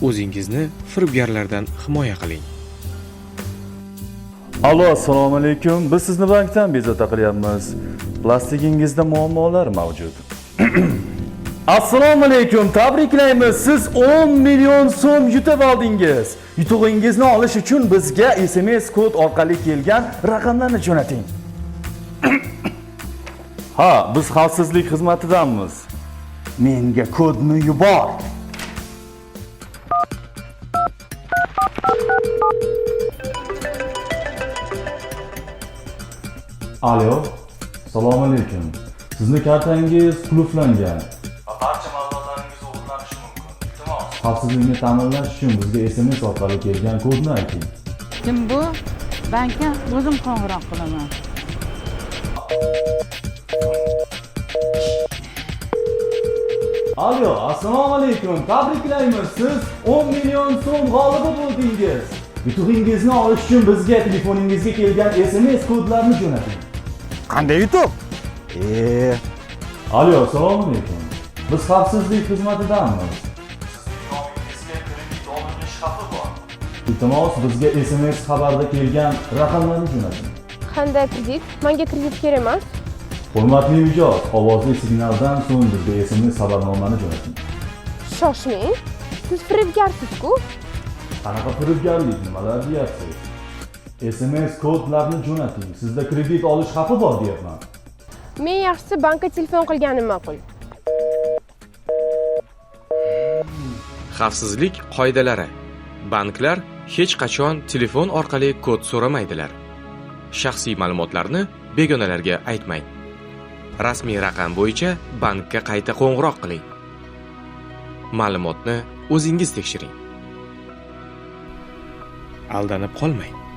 O'zingizni firibgarlardan himoya qiling. Alo, assalomu alaykum. Biz sizni bankdan bezovta qilyapmiz. Plastigingizda muammolar mavjud. Assalomu alaykum. Tabriklaymiz. Siz 10 million so'm yutib oldingiz. Yutug'ingizni olish uchun bizga SMS kod orqali kelgan raqamlarni jo'nating. Ha, biz xavfsizlik xizmatidanmiz. Menga kodni yubor. Alo, assalomu alaykum. Sizni kartangiz qulflangan va barcha ma'lumotlaringiz o'g'irlanishi mumkin. Iltimos, xavfsizlikni ta'minlash uchun bizga SMS orqali kelgan kodni ayting. Kim bu? Bankka o'zim qo'ng'iroq qilaman. Alo, assalomu alaykum. Tabriklaymiz. Siz 10 million so'm g'olibi bo'ldingiz. Yutug'ingizni olish uchun bizga telefoningizga kelgan SMS kodlarni jo'nating. Qanday yutuq? E, Alo, assalomu alaykum. Biz xavfsizlik xizmatidanmiz. Sizning nomingizga kredit olinish xavfi bor. Iltimos, bizga SMS xabarda kelgan raqamlarni jo'nating. Qanday kredit? Menga kredit kerak emas. Hurmatli mijoz, ovozli signaldan so'ng bizga SMS xabarnomani jo'nating. Shoshmang. Siz firibgarsiz-ku. Qanaqa firibgarlik, nimalar deyapsiz? SMS kodlarni jo'nating. Sizda kredit olish xavfi bor deyapman. Men yaxshisi bankka telefon qilganim ma'qul. Xavfsizlik qoidalari. Banklar hech qachon telefon orqali kod so'ramaydilar. Shaxsiy ma'lumotlarni begonalarga aytmang. Rasmiy raqam bo'yicha bankka qayta qo'ng'iroq qiling. Ma'lumotni o'zingiz tekshiring. Aldanib qolmang.